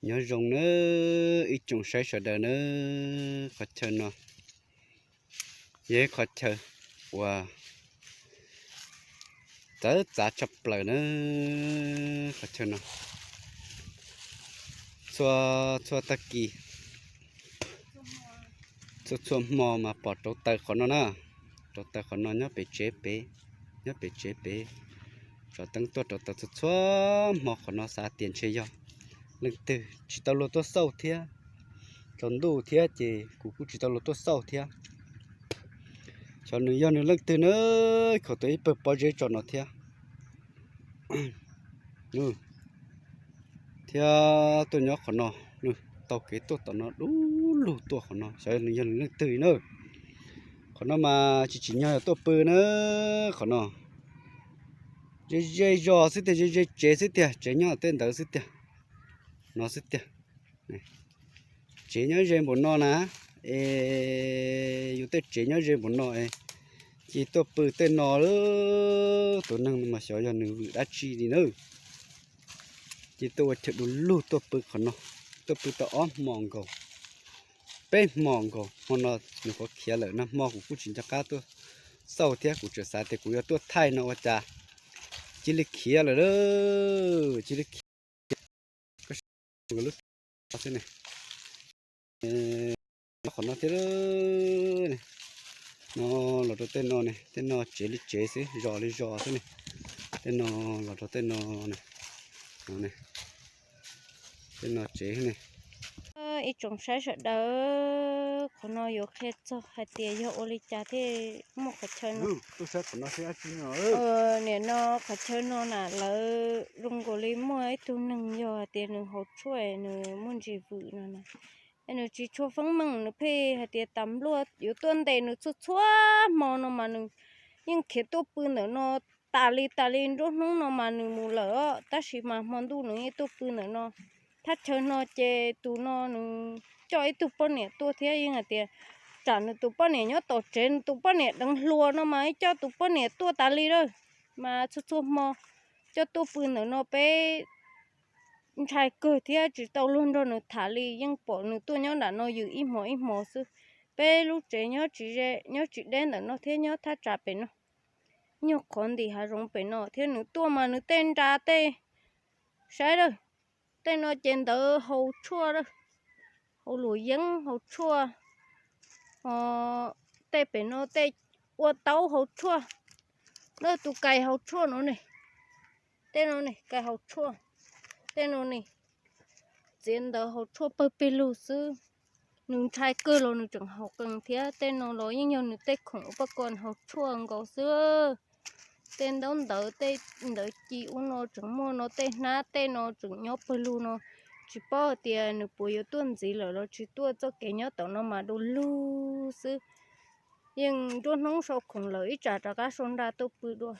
Nyob zoo nawb ib tsoom saib sawv daws nawb, qhov chaw no yog ib qhov chaw uas txawv txav tshaj plaws nawb. Qhov chaw no txhua txhua tag kis, txhua txhua hmo mas pom rauv taws qhov no na, rauv taws qhov no nyob pem tsev pem, nyob pem tsev pem, tso teeb tuaj rauv taws txhua txhua hmo qhov no. Xav tias ntshe yog leej twg tsis tau luag tuaj xauj thiab, tsaus ntuj thiab ces kuv kuj tsis tau luag tuaj xauj thiab. Xyov nws yog nws leej twg na, khaum tau ib pawg pob zeb tso no thiab. Thiab tuaj nyob qhov no, taug kev tuaj tom no dub lug tuaj qhov no, xyov nws yog nws leej twg na. Qhov no mas tsis tsim nyog yog tuaj pw na, qhov no ze ze zos xwb tiag, ze ze tsev xwb tiag, tsev nyob tej ntawd xwb tiag, no xwb tiag. Tsev nyob ze npaum no na, es yus tej tsev nyob ze npaum no es cia tuaj pw tej no, tus neeg no mas xyov yog nws vwm dab tsi li na. Cia tuaj ua chaw du lug tuaj pw qhov no, tuaj pw tau ob hmo nkaus, peb hmo nkaus, hmo no nws qhuav khiav lawm, nag hmo kuv kuj tsis nco qab tuaj xauj thiab, kuv tseem xav tias kuv yuav tuaj thaij no ua cas cia li khiav lawm, cia li khiav. Lub xwb ne, qhov no thiab ne, no los rau tej no ne, tej no tsev li tsev xwb, zos li zos xwb ne, tej no los rau tej no ne, tej no tsev ne. Ib tsoom saib sawv daws, qhov no yuav qhia txog hais tias yog ua li cas thiaj muaj qhov chaw no. Nim no qhov chaw no na lawv zoo nkaus li muaj ib tug neeg yog hais tias nws haus tshuaj nws muaj ntsis vwm no na. Nws tsis tshua feeb meej, nws pheej hais tias tas npluaj yuav tuaj ntes nws txhua txhua hmo no mas nws yeej khiav tuaj pw ntawm no tas li tas li. Nruab hnub no mas nws mus lawm os, tab sis mas hmo ntuj nws yeej tuaj pw ntawm no. Thaj chaw no ces tus no nws coj ib tug poj niam tuaj thiab, yeej hais tias tsam nws tus poj niam nyob tom tsev, nws tus poj niam deev hluas no mas coj tus poj niam tuaj tas li lawm. Mas txhua txhua hmo coj tuaj pw ntawm no peb ntshai kawg thiab tsis tau luag nrog nws tham li, yeej pom nws tuaj nyob nram no yws ib hmos ib hmos xwb. Peb lub tsev nyob tsis deb ntawm no thiab, nyob thaj tsam pem no, nyuag qhov ntim hav zoov pem no thiab. Nws tuaj mas nws tej nra tej, saib lawm, tej no ces ntawd haus tshuaj lawm, haus luam yeeb haus tshuaj, tej pem no tej ua taub haus tshuaj, lawm tus kais haus tshuaj no ne, tej no ne kais haus tshuaj, tej no ne txiav ntawv haus tshuaj pawg pes lug xwb. Nws ntshai kawg los nws tseem haus qees thiab. Tej no los yeej yog nws tej khoom ua poj ko haus tshuaj nkaus xwb. Tej ntaub ntawv tej ntawv ci ub no tseem muaj no, tej hnab tej no tseem nyob pawg lug no. Tsis paub hais tias nws puas yuav tuaj ntxiv lawm los tsis tuaj, txoj kev nyob tom no mas du lug xwb. Yeej nruab hnub sau khoom lawm ib tsam rov qab sau nra tuaj pw dua.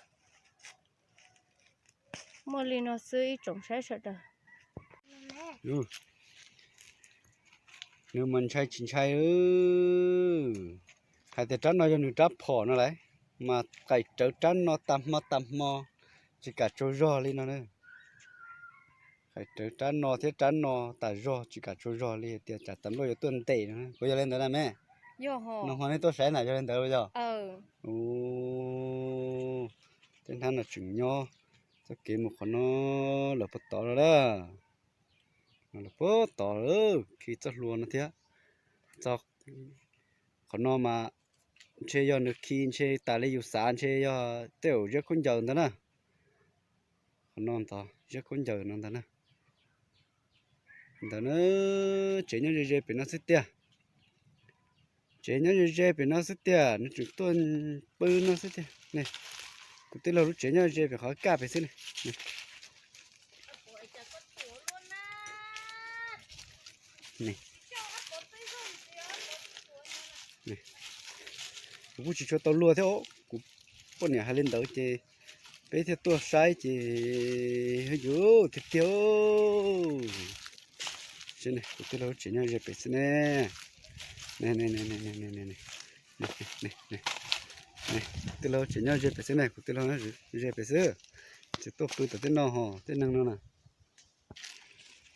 Muaj li no xwb ib tsoom saib sawv daws. Nws mas ntshai tsis ntshai, hais tias rab no yog nws rab phom no lawm, mas qais rawv rab no tag hmo tag hmo tsis kam tsaug zog li no. Qais rawv rab no thiab rab no tas zog tsis kam tsaug zog li, hais tias tsam tas npluaj yuav tuaj ntes no. Puas yog li ntawd na me? Nag hmo nej tuaj saib na yog li ntawd los yog? Tej hnab no tseem nyob, txoj kev mus qhov no lawm puag tod lawm, lawm puag tod lawm, khi txoj hlua no thiab. Txog qhov no mas ntshe yog nws khi ntshe tas li yus xav ntshe yog tej zaum ziab khaub ncaws ntawd na. Qhov no ntag, ziab khaub ncaws no ntag na. Ntawd na, tsev nyob ze ze pem no xwb tiag. Tsev nyob ze ze pem no xwb tiag, nws tseem tuaj pw no xwb tiag ne. Kuv tij laug lub tsev nyob ze pem qhov kaj pem xwb ne. Kuv kuj tsis tshua tau luag thiab, kuv poj niam hais li ntawd ces peb thiaj tuaj saib ces yus tiag tiag. Kuv tij laug lub tsev nyob ze pem xwb ne. Kuv tij laug tsev nyob ze pem xwb ne, kuv tij laug ze pem xwb. Tsis tuaj pw tom tej no ho, tej neeg no na.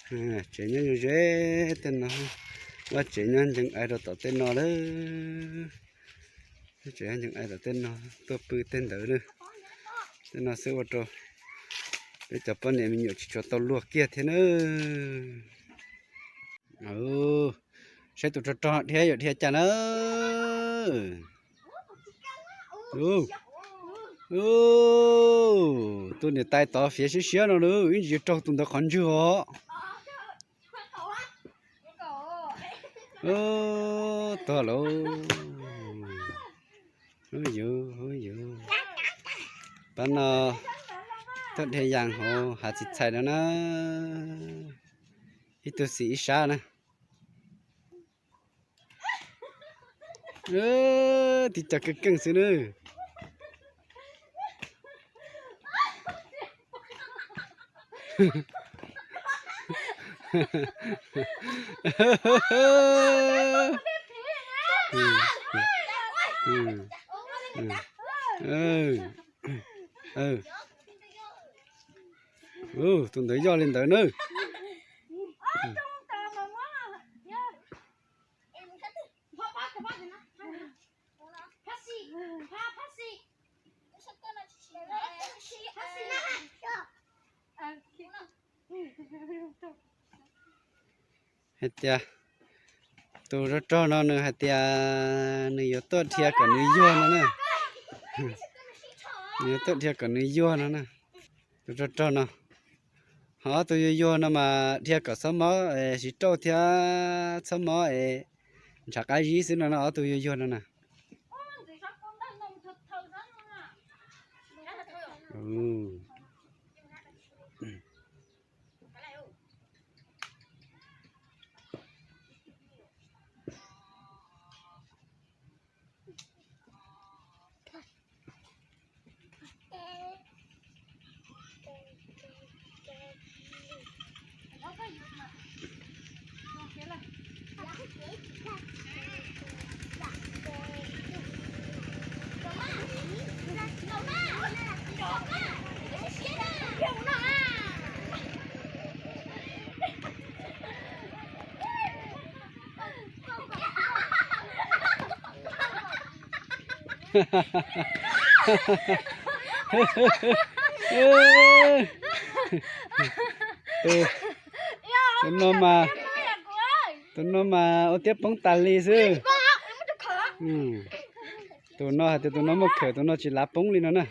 Tsev nyob ze ze tej no, vaj tsev nyob ncees ais rau tom tej no lawm. Tsev nyob ncees ais tom tej no, tuaj pw tej ntawd na. Tej no xwb ua rau peb cov poj niam me nyuam tsis tshua tau luag kiag thiab na. Saib tus rog rog dhia yuav dhia cas na. Tus niam tais tod fiav siab siab no na, ib ntsis yuav raug tus ntawd qhov ntswg os. Tuag lauj. Ub yuv, ub yuv. Pab no tuaj dhia yas hauv hav txiv txhais no na. Ib tug xim ib sab na. Tib co keej keej xwb na. Tus ntawd yog li ntawd na. Hais tias tus rog rog no nws hais tias nws yuav tuaj dhia kom nws yuag no na. Nws yuav tuaj dhia kom nws yuag no na. Tus rog rog no, ho ob tug yuag yuag no mas dhia kom txhob mob siv rauj thiab txhob mob es ntshav qab zib xwb no na, ob tug yuag yuag no na. Tus no mas, tus no mas ua tiab poob tas li xwb. Tus no hais tias tus no muaj khawm, tus no tsis lav poob li no na.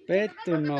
Peb tus no.